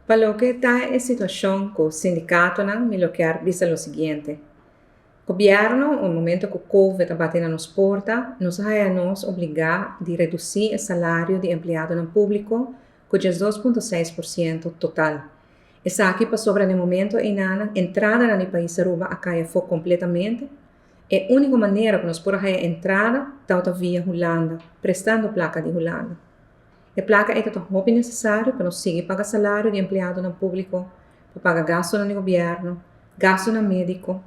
Pa loke ta e situacion cu sindicatonan mi lo kier bisa lo siguiente. Gobierno un momento cu Covid a bati na nos porta nos a haya nos obliga di reduci e salario di empleadonan publico cu 12.6% total. Esaki pasobra na e momento eynan entradanan di pais Aruba a cay afo completamente. E unico manera cu nos por a haya entrada tawata via Hulanda, prestando placa di Hulanda. E placa ei ta hopi necesario pa nos sigui paga salario di empleadonan publico, pa paga gastonan di gobierno, gastonan medico.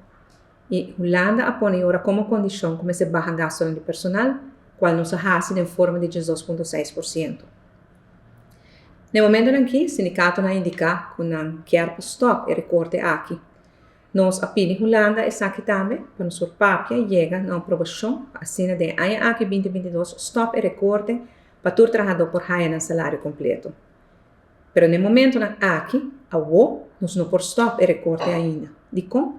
Y Hulanda a pone ora como condicion cu mester baha gastonan di personal, cual nos a haci den forma di 12.6%. Na e momentonan aki, sindicatonan a indica cu nan kier pa stop e recorte aki. Nos a pidi Hulanda esaki tambe pa nos por papia y yega na un aprobacion pa asina den e aña aki 2022 stop e recorte pa tur trahador por haya nan salario completo. Pero na e momentonan aki, awo, nos no por stop e recorte ainda. Dicon?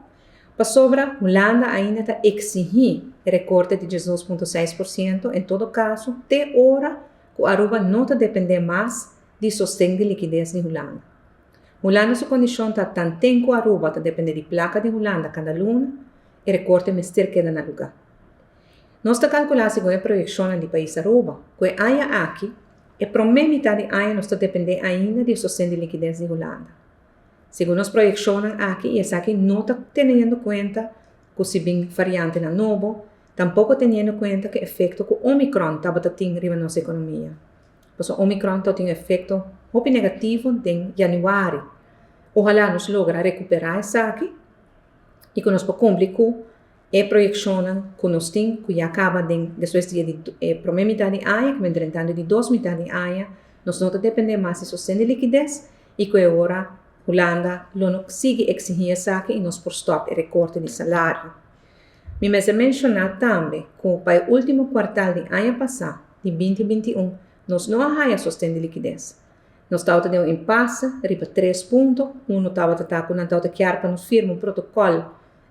Pasobra Hulanda ainda ta exigi e recorte di 12.6% en todo caso te ora cu Aruba no ta depende mas di sosten di likides di Hulanda. Hulanda su condicion ta tanten cu Aruba ta depende di placa di Hulanda cada luna, e recorte mester keda na luga. Nos ta calcula segun e proyeccionnan di pais Aruba, cu e aña aki, e prome mitad di aña nos ta depende ainda di e sosten di likides di Hulanda. Segun nos proyeccionnan aki y esaki no ta teniendo cuenta cu si bin variantenan nobo, tampoco teniendo cuenta cu e efecto cu Omicron tabata tin riba nos economia. Pasobra Omicron tabatin un efecto hopi negativo den januari. Ohala nos logra recupera esaki y cu nos por cumpli cu e proyeccionnan cu nos tin cu ya caba den despues di e prome mitad di aña, cu drentando di dos mitad di aña, nos no ta depende mas di sosten di likides y cu e ora Hulanda lo no sigui exigi esaki y nos por stop e recorte di salario. Mi mester menciona tambe cu pa e ultimo kwartaal di aña pasa, di 2021, nos no a haya sosten di likides. Nos tabata den un impasse riba tres punto. Uno tabata ta cu nan tabata kier pa nos firma un protocol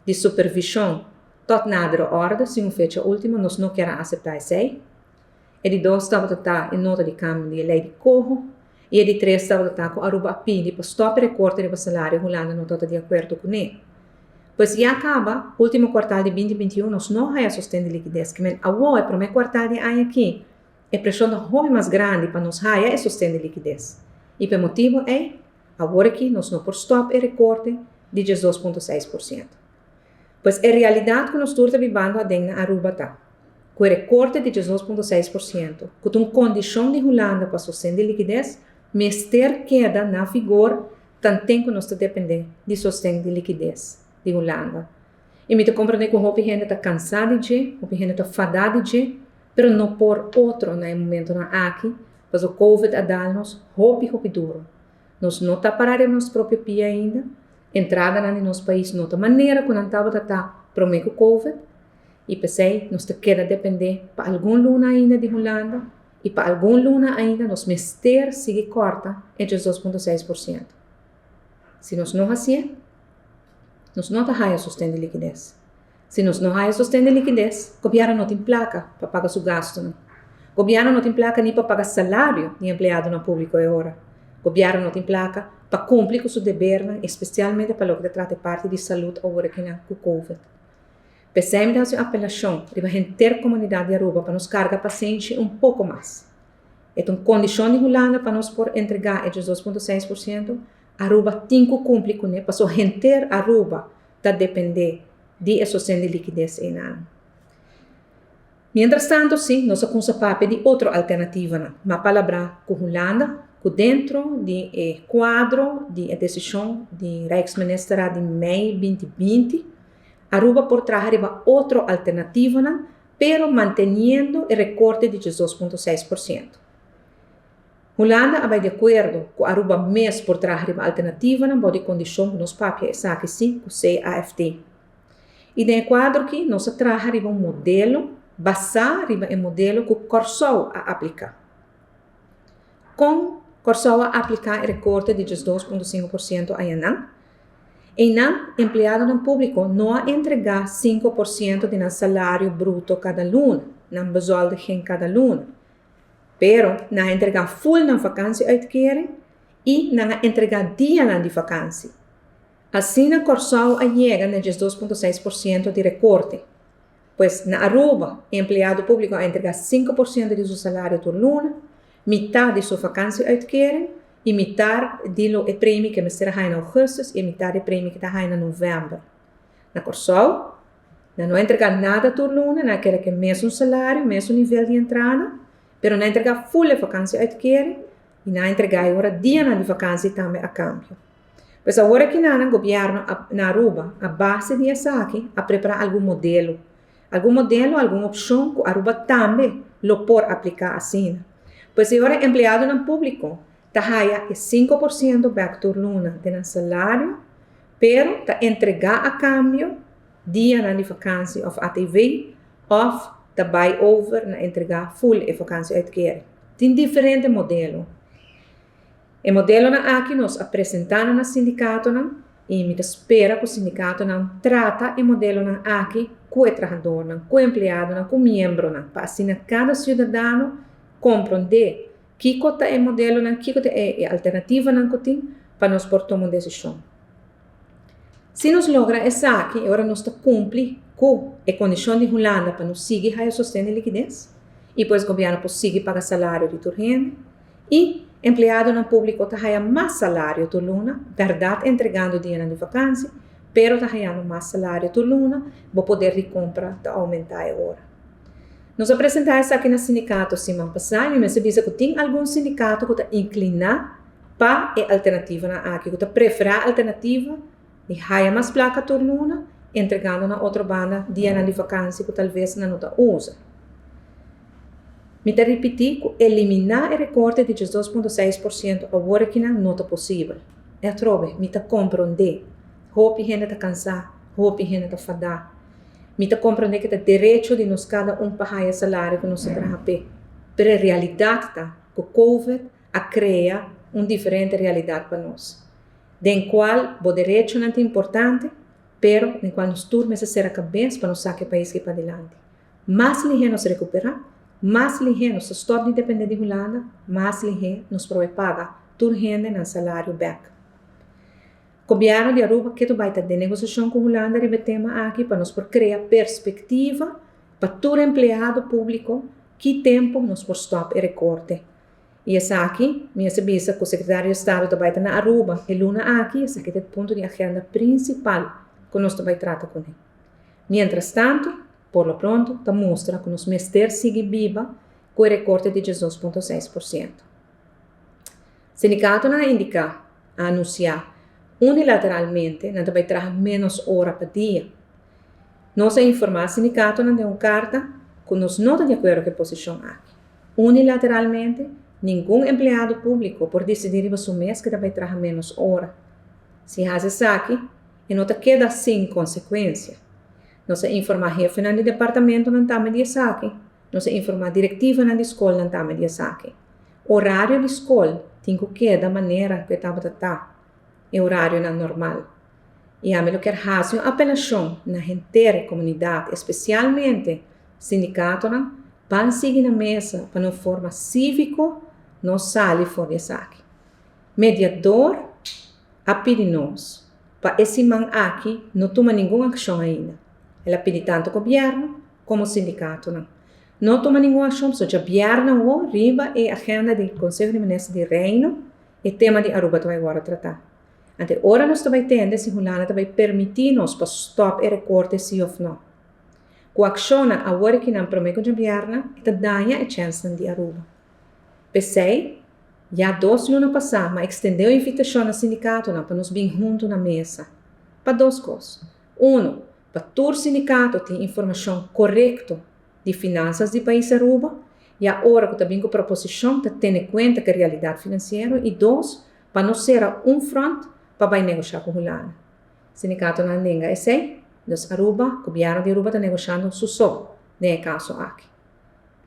di supervision tot nadere orde, sin un fecha ultimo, nos no kier a acepta esey. E di dos tabata ta e nota di cambio di e ley di coho. Y e di tres tabata ta cu Aruba a pidi pa stop e recorte riba salario, Hulanda no tabata di acuerdo cu ne. Pues ya caba, ultimo kwartaal di 2021 nos no haya sosten di likides. Ke men awo e prome kwartaal di aña aki, e presion ta hopi mas grandi pa nos haya e sosten di likides. Y pa e motibo ey, awor aki nos no por stop e recorte di 12.6%. Pues e realidad cu nos tur ta bibando aden na Aruba ta, cu e recorte di 12.6%, cu ta un condicion di Hulanda pa sosten di likides, mester keda na vigor tanten cu nos ta depende di sosten di likides di Hulanda. Y mi ta comprende cu hopi hende ta cansa di dje, hopi hende ta fada di dje, pero no por otro na e momentonan aki, pasobra Covid a dal nos hopi hopi duro. Nos no ta para riba nos propio pia ainda, entradanan di nos pais no ta manera cu nan tabata ta prome cu Covid, y p'esey nos ta keda depende pa algun luna ainda di Hulanda, y pa algun luna ainda nos mester sigui corta e 12.6%. Si nos no hacié, nos no ta haya sosten di likides. Si nos no haya sosten di likides, gobierno no tin placa pa paga su gastonan. Gobierno no tin placa ni pa paga salario di empleadonan publico e ora. Gobierno no tin placa pa cumpli cu su debernan, especialmente pa loke ta trata e parti di salud awor akinan cu Covid. P'esei mi ta haci un apelacion riba henter comunidad di Aruba pa nos carga pasenshi un poco mas. E ta un condicion di Hulanda pa nos por entrega e 12.6%. Aruba tin cu cumpli cune pasobra henter Aruba ta depende di e sosten di likides einan. Mientras tanto si, nos a cuminsa papia di otro alternativanan, ma palabrá cu Hulanda cu dentro di e cuadro di e decision di Rijksministerraad di mei 2020, Aruba por traha riba otro alternativanan, pero manteniendo e recorte di 12.6%. Hulanda a bai di acuerdo cu Aruba mes por traha riba alternativanan bou di condicion cu nos papia esaki si cu CAFT. Y den e cuadro aki nos a traha riba un modelo basa riba e modelo cu Corsou a aplica. Con Corsou a aplica e recorte di 12.5% ayanan? Einan, empleadonan publico no a entrega 5% di nan salario bruto cada luna, nan bezoldiging cada luna. Pero nan a entrega full nan vakantieuitkering. i nan a entregá dianan di vakansi. Asina Kòrsou a yega na 12.6% di rekorte. Pues na Aruba e empleado públiko a entregá 5% di su salario tur luna, mitar di su vakantie-uitkering i mitar di lo e premie ku e mester a haña na ougùstùs i e mitar di e premie ku e ta haña na novèmber. Na Kòrsou nan no a entregá nada tur luna, nan a keda ku e mesun salario, mesun nivel di entrada, pero nan a entregá ful e vakantie-uitkering i nan a entregá e ora dianan di vakantie tambe a kambio. Pues awor aki nan gobierno na Aruba a base di esaki a prepara algun modelo. Algun modelo, algun opcion cu Aruba tambe lo por aplica asina. Pues e ora empleadonan publico ta haya e 5% bek tur luna den nan salario, pero ta entrega a cambio dianan di vakantie of ATV of ta bay over na entrega full e vakantie uitkering. Tin diferente modelo. E modelonan aki nos a presentá nan na sindikatonan i mi ta spera ku sindikatonan trata e modelonan aki ku e trahadornan, ku empleadonan, ku miembronan pa asina kada siudadano komprondé kiko ta e modelonan, kiko ta e alternativanan ku tin pa nos por tuma un desishon. Si nos logra esaki e ora nos ta kumpli ku e kondishon di Hulanda pa nos sigui haya sosten di likides i pues gobièrnu por sigui paga salario di tur hende. I empleadonan públiko ta haya mas salario tur luna, bèrdat entregando dianan di vakansi, pero ta hayando mas salario tur luna, bo poder di kompra ta oumentá e ora. Nos a presentá esaki na sindikato siman pasá i mi mester bisa ku tin algun sindikato ku ta inkliná pa e alternativanan aki, ku ta preferá alternativa di haya mas plaka tur luna, entregando na otro banda dianan di vakansi ku talves nan no ta usa. Mi ta ripití ku eliminá e rekorte di 12.6% awor akinan no ta posibel. E atrobe, mi ta komprondé. Hopi hende ta kansá, hopi hende ta fadá. Mi ta komprondé ku ta derecho di nos kada un pa haya salario ku nos ta traha p'e. Pero e realidat ta ku covid a krea un diferente realidat pa nos, den kual bo derechonan ta importante, pero den kual nos tur mester sera kabes pa nos saka e pais aki padilanti. Mas lihé nos rekuperá, mas lihé nos ta stòp di dependé di Hulanda, mas lihé nos por bai paga tur hende nan salario bèk. Gobièrnu di Aruba ke ta bai ta den negosiashon ku Hulanda riba e tema aki pa nos por krea perspektiva pa tur empleado públiko ki tempu nos por stòp e rekorte. I esaki, mi mester bisa ku Sekretario di Estado ta bai ta na Aruba e luna aki, esaki ta e punto di agenda prinsipal ku nos ta bai trata kuné. Mientras tanto, por lo pronto ta mustra ku nos mester sigui biba ku e rekorte di 12.6%. Sindikatonan a indiká, a anunsiá, unilateralmente nan ta bai traha ménos ora pa dia. Nos a informá sindikatonan den un karta ku nos no ta di akuerdo ku e posishon aki. Unilateralmente, ningun empleado públiko por disidí riba su mes ku e ta bai traha ménos ora. Si hasi esaki, e no ta keda sin konsekuensia. Nos a informá hefenan di departamentonan tambe di esaki. Nos a informá direktivanan di skolnan tambe di esaki. Orario di skol tin ku keda manera ku e tabata ta, e orarionan normal. I ami lo kier hasi un apelashon na henter e komunidat, espesialmente sindikatonan, ban sigui na mesa pa na un forma síviko nos sali for di esaki. Mediador a pidi nos pa e siman aki no tuma ningun akshon ainda. El a pidi tantu gobièrnu komo sindikatonan no tuma ningun akshon pasobra djabièrnè awor riba e agenda di Konseho di Minister di Reino e tema di Aruba ta bai wòrdu tratá. Ante ora nos ta bai tende si Hulanda ta bai permití nos pa stòp e rekorte si òf nò. Ku akshonnan awor aki nan promé ku djabièrnè e ta daña e chènsnan di Aruba. P'esei, ya dos luna pasá m'a ekstendé un invitashon na sindikatonan pa nos bin huntu na mesa. Pa dos kos. Unu, pa tur sindikato tin informashon korekto di finansas di pais Aruba, ya ora ku ta bin ku proposishon ta tene kuenta ku e realidat finansiero i dos, pa no sera un front pa bai negoshá ku Hulanda. Sindikatonan a nenga esei, dus Aruba, gobièrnu di Aruba ta negoshando su so den e kaso aki.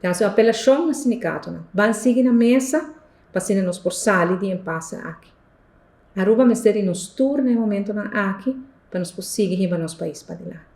Ta hasi un apelashon na sindikatonan, ban sigui na mesa pa asina nos por sali di e impase aki. Aruba mester di nos tur na e momentonan aki pa nos por sigui hiba nos pais padilanti.